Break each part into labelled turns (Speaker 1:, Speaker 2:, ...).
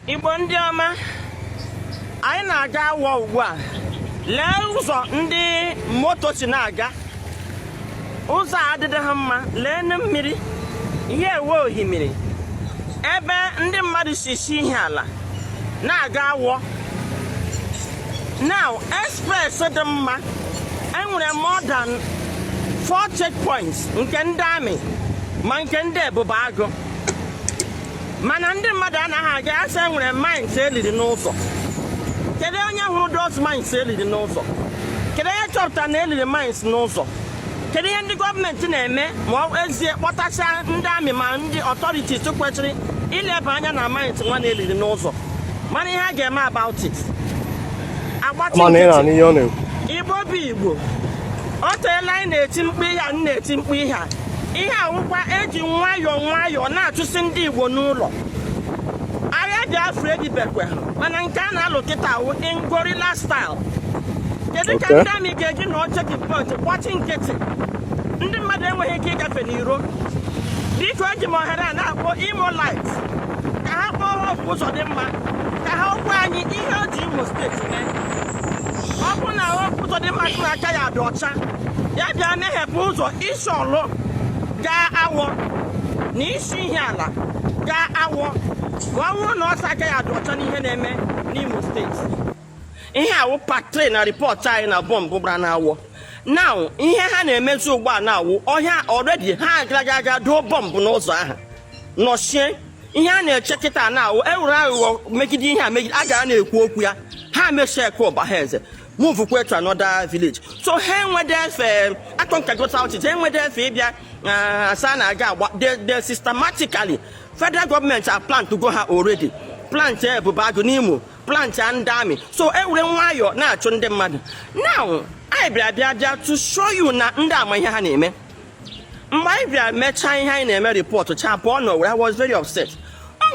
Speaker 1: Igbo ndị ọma, anyị na-aga Awọ ugbu a. Lee ụzọ ndị moto si na-aga. Ụzọ a adịghị ha mma. Lee na mmiri ihe ewe ohimiri ebe ndị mmadụ si Ihiala na-aga Awọ. Now, express dị mma, enwere more than four checkpoints nke ndị army ma nke ndị Ebube Agụ, mana ndị mmadụ anaghị aga. Asị enwere mines eliri n'ụzọ. Kedu onye hụrụ those mines eliri n'ụzọ? Kedu onye chọpụtara na eliri mines n'ụzọ? Kedu ihe ndị gọọmenti na-eme ma ọ ezie kpọtacha ndị army ma ndị authorities kwesịrị ileba anya na mines nwa na-eliri n'ụzọ, mana ihe a ga-eme about it? Agbachi
Speaker 2: Mana ị
Speaker 1: nkịtị.
Speaker 2: na-anụ ihe ọ na-ekwu.
Speaker 1: Igbo bụ Igbo, o teela anyị na-eti mkpu ihe a, m na-eti mkpu ihe a. Ihe awụkwa eji nwayọọ nwayọọ na-achụsị ndị Igbo n'ụlọ. Agha Biafra ebibekwe, mana nke a na-alụ kịta awụ in guerrilla style. Kedu ka ndị army ga-eji nọ checking point gbachi nkịtị, ndị mmadụ enweghị ike ịgafe n'iro? Biko, eji m ohere a na-akpọ Imolite ka ha kpọọ Hope Uzodimma ka ha gwa anyị ihe o ji Imo Steeti mee. Ọ bụrụ na Hope Uzodimma sị na aka ya dị ọcha, ya bịa meghepụ ụzọ isi Ọlụ gaa Awọ na isi Ihiala gaa Awọ, ma ọ bụrụ na ọ sị aka ya dị ọcha n'ihe na-eme n'Imo Steeti. Ihe awụ part 3 na report anyị na bọmbụ gbara n'Awọ. Now, ihe ha na-emezi ugbu a na-awụ ọhịa. Already ha agaraga aga doo bọmbụ n'ụzọ ahụ nọchie. Ihe a na-eche kịta na-awụ ewere aghụghọ megide ihe a megide a gara na-ekwu okwu ya. Ha mechie Eke Ụbahaeze, move kwe to another village, so ha enwede efe akọnkago South East, enwede efe ịbịa asa na-aga agba. They systematically, federal government are plan to go ha already plant Ebube Agụ n'Imo, plant ndị army, so ewere nwayọọ na-achụ ndị mmadụ. Now, anyị bịara bịa to show you na ndị ama ihe ha na-eme. Mgbe anyị bịara mechaa ihe anyị na-eme, report cha pụọ n'Owere, I was very upset.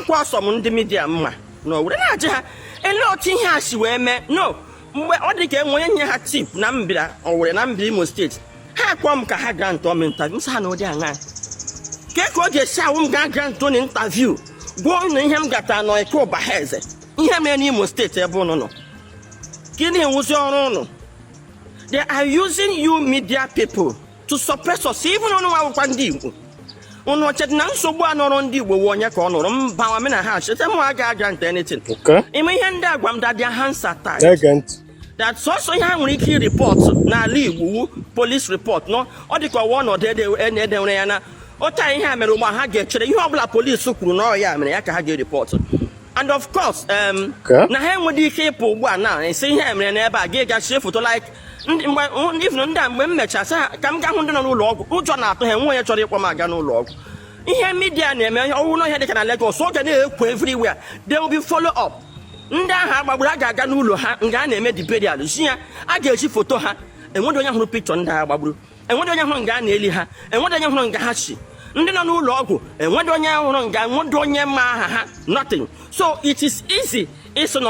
Speaker 1: Nkwa ọsọ m ndị media mma n'Owere na-ajụ ha ele otu ihe a si wee mee. No mgbe ọ dị ka enwe onye nye ha tip na m bịara Owere na mbịa Imo Steeti, ha kpọọ m ka ha grant m interview. M sị ha na ụdị aṅaa ke ka ọ ga-esi awụ m gaa grant unu interview, gbuo unu ihe m gatara nọ Eke Ụbahaeze, ihe mere n'Imo Steeti ebe unu nọ? Gịnị nwụzi ọrụ unu? They are using you media people to suppress us. Even unu nwa akwụkwọ ndị Igbo, unu chetụ na nsogbu a nọrọ ndị Igbo wụ onye ka ọ nụrụ mba wamena ha cheta m aga grant anything. Ime ihe ndị agwa m that their hands are tied,
Speaker 2: Na-ege ntị.
Speaker 1: that sọsọ ihe ha nwere ike ireport n'ala Igbo wu police report. No, ọ dị ka ọwa ọnọdụ edewere ya na otu a ihe a mere ugbu a, ha ga-echere ihe ọbụla polisi kwuru na ọ ya mere ya ka ha ga-ereport. And of course, na ha enweghị ike ịpụ ugbu a na esi ihe mere n'ebe a ga gachie foto like ndị mgbe even ndị a. Mgbe m mechara sị ha ka m gaa hụ ndị nọ n'ụlọ ọgwụ, ụjọ na-atụ ha. Enwe onye chọrọ ịkpọ m aga n'ụlọ ọgwụ. Ihe media na-eme ọwụ n'ọhịa dịka na Lagos, ọ ga na-ekwo everywhere. There will be follow up. Ndị ahụ agbagburu, a ga-aga n'ụlọ ha nga a na-eme the burial ji ya, a ga-eji foto ha. Enweghị onye hụrụ pikchọ ndị agha gbagburu, enweghị onye hụrụ nga a na-eli ha, enweghị onye hụrụ nga ha si. Ndị nọ n'ụlọ ọgwụ, enweghị onye hụrụ nga, enweghị onye ma aha ha, nothing. So it is easy ịsị na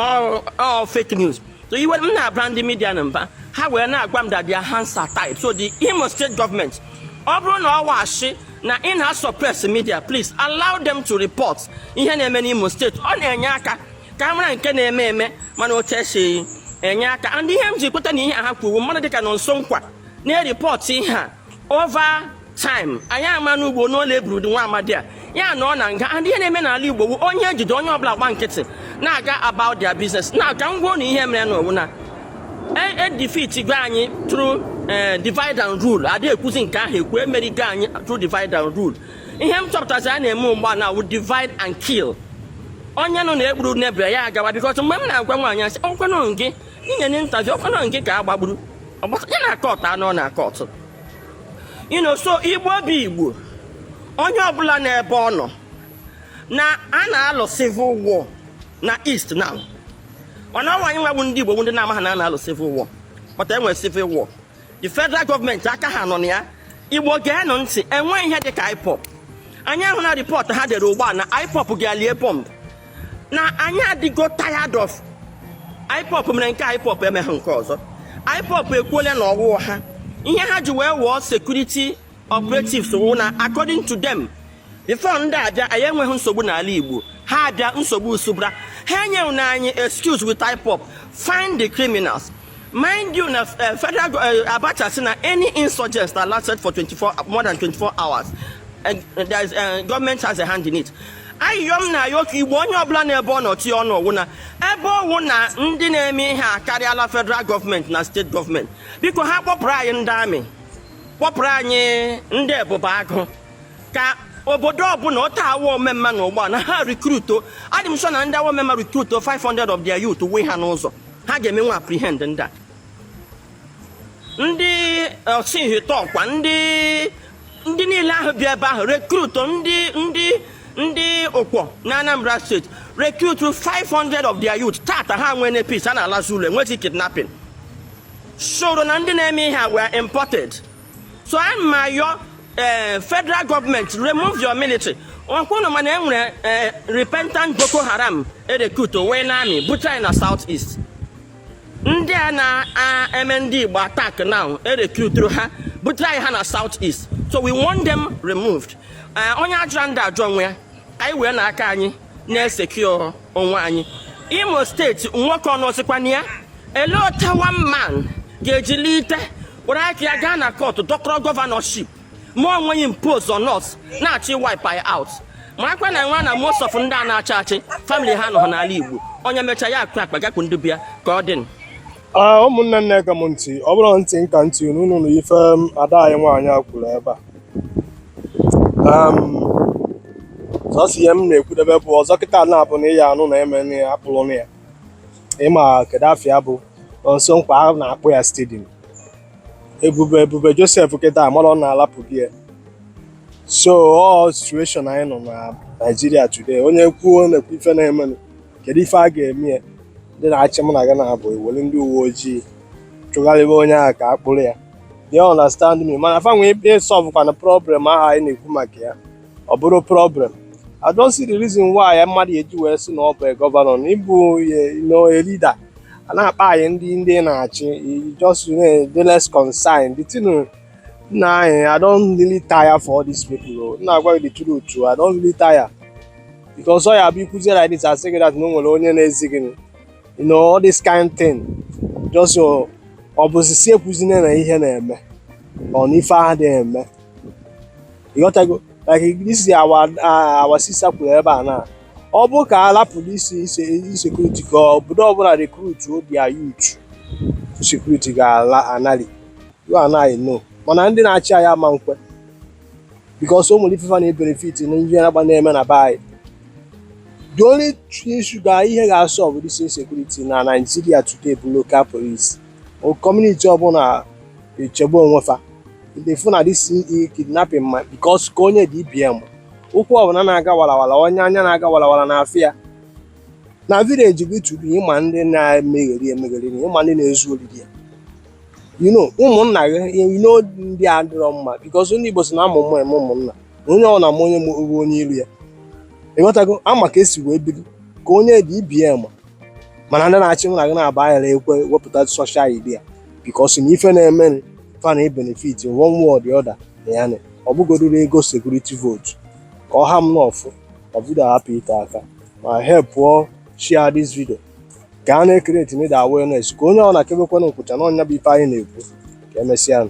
Speaker 1: ọ fake news. So iwe m na-abra ndị media na mba ha wee na-agwa m that their hands are tied. So the Imo State government, ọ bụrụ na ọ washi na ị na-suppress media, please allow them to report ihe na-eme n'Imo Steeti. Ọ na-enye aka ka a mara nke na-eme eme, mana otu esi enye aka. And ihe m ji kweta na ihe a ha kwuwu, mmadụ dịka nọ nso nkwa na-ereport ihe a over time, anyị ama n'ugbo n'ụlọ eburu nwa amadi a ya nọ na nga. And ihe na-eme n'ala Igbo bụ onye ejide, onye ọbụla gba nkịtị na-aga about their business. Na ka m gwuo na ihe mere n'owu na e defeat go anyị through divide and rule. Adị ekwuzi nke ahụ ekwu, emerigo anyị through divide and rule. Ihe m chọpụtazi a na-eme ugbu a na wụ divide and kill. Onye nọ na-egburu nebere ya agawa, because mgbe m na-agwa nwaanyị asị ọkwanụ gị inye na interview, ọkwanụ gị ka a gbagburu ya na court anọ na court. So Igbo bụ Igbo, onye ọbụla n'ebe ọ nọ na a na-alụ civil war na East now. Mana ọnwa anyị nwabụ ndị Igbo bụ ndị na-amaghị na a na-alụ civil war, but enwere civil war. The federal gọọmenti aka ha nọ na ya. Igbo, geenụ ntị. Enweghị ihe dị ka IPOB. Anyị ahụ na report ha dere ugbu a na IPOB ga-alie bọmbụ na anyị adịgo tired of IPOB mere nke IPOB emeghị nke ọzọ. IPOB ekwuola na ọwụwa ha, ihe ha ji wee wụọ security operatives wụ na according to them, before ndị abịa, anyị enweghị nsogbu n'ala Igbo. Ha abịa, nsogbu usubra. Ha enyeghị na anyị excuse with IPOB. Find the criminals. Mind you, na federal Abacha sị na any insurgents that lasted for 24, more than 24 hours, there is, government has a hand in it. Ayịyọ m na-ayọ ka Igbo, onye ọbụla na-ebe ọ nọ tie ọnụ ọwụ na ebe ọwụ na ndị na-eme ihe akarịala federal gọọmenti na steeti gọọmenti. Biko, ha kpọpụrụ anyị ndị army, kpọpụrụ anyị ndị Ebube Agụ, ka obodo ọbụla ọta awa omemma na ụgbọ na ha recruito. Adị m sure na ndị awa omemma recruito 500 of their youth wee ha n'ụzọ, ha ga-emenwe apprehend ndị a, ndị osihite ọkwa, ndị niile ahụ bi ebe ahụ. Recruito ndị Ụkpọ na Anambra Steeti, recruit 500 of their youth. Tata ha nwere peace, a na-alazi ụlọ, enweghị kidnapping. Soro na ndị na-eme ihe a were imported. So ana m ayọ federal government, remove your military. Ọkwụnụ mana e nwere repentant Boko Haram erecruit wee na army bute anyị na South East. Ndị a na-eme ndị Igbo attack now, erecruituru ha, butere anyị ha na South East. So we want them removed. Onye ajụra ndị ajụ onwe ya, ka anyị wee n'aka anyị na-esecure onwe anyị. Imo Steeti, nwoke ọnụọzikwana ya ele otu one man ga-ejili ite were aka ya gaa na court dọkọrọ governorship ma onwe ya impose on us, na-achị wipe anyị out. Marakwa na nwa na most of ndị a na-achị achị, family ha nọ n'ala Igbo. Onye mechaa ya akụ akpa gakwu ndị bịa ka ọ dị.
Speaker 2: A ụmụnne nne, ege m ntị. Ọ bụrụ ntị nka ntị unu nụrụ ife m ada anyị nwaanyị a kwuru ebe a. Sọsọ ihe m na-ekwudebe bụ ọzọ kịta na-abụ na ịya anụ na eme na ya akpụrụ na ya ịma kedu afịa bụ nso nkwa a na-akpụ ya stadium. Ebube Ebube Joseph kịta amara ọ na-alapụ gị ya. So all situation anyị nọ na Nigeria today, onye kwuo na-ekwu ife na-emenụ, kedu ife a ga-eme ya? Ndị na-achị mụ na gị na-abụ ewere ndị uwe ojii chụgharịba onye ahụ ka a kpụrụ ya. They understand me, mana fa nwee ị solve kwana problem ahụ anyị na-ekwu maka ya, ọ bụrụ problem. I don't see the reason why mmadụ eji wee sị na ọ bụ governor na ịbụ a leader a na-akpa anyị ndị na-achị. You just dey less concerned. The thing nna anyị, I don really tire for all these people o. Nna, agwa gị the truth, I don really tire because ọ ya bụ ikwuzie like this, asị gị that na o nwere onye na-ezi gị, all this kind thing. Just ọ bụzi si ekwuzine na ihe na-eme ọ na ife ahụ dị eme, ịghọtago? Like this is our sister kwuru ebe a na ọ bụ ka a lapụrụ isi insecurity, ka obodo ọbụla recruit their youth, security ga-ala anali. You and I know, mana ndị na-achị anyị ama nkwe because o nwere ifefa na-ebenefit na ihe na-agba na-eme na be anyị. The only issue ga ihe ga-solve this insecurity na Nigeria today bụ local police o. Community ọbụla echegbu onwe fa, ndị fụ na this kidnapping ma because ka onye dị ibm ụkwụ ọbụla na-aga warawara, onye anya na-aga warawara na afịa na village gị tụrụ ịma ndị na-emegheri emegheri na ịma ndị na-ezu oriri ya, ụmụnna gị, ndị a adịrọ mma because ndị Igbo si na amụ mmụ eme ụmụnna na onye ọ na-ama onye bụ onye ilu ya, ịghọtago? Ama ka esi wee biri ka onye dị ibie ma. Mana ndị na-achị mụ na gị na-aba anyara ekwe wepụta social idea because na ife na-eme fa na benefit one way or the other na ya na ọ bụgodoro ego security vote ka ọ ha m n'ọfụ ka video hapụ ite aka ma help share this video ka a na-ecreate need awareness, ka onye ọ na-akebekwana nkwụcha na ọnya bụ ife anyị na-ekwu. Ka emesịa.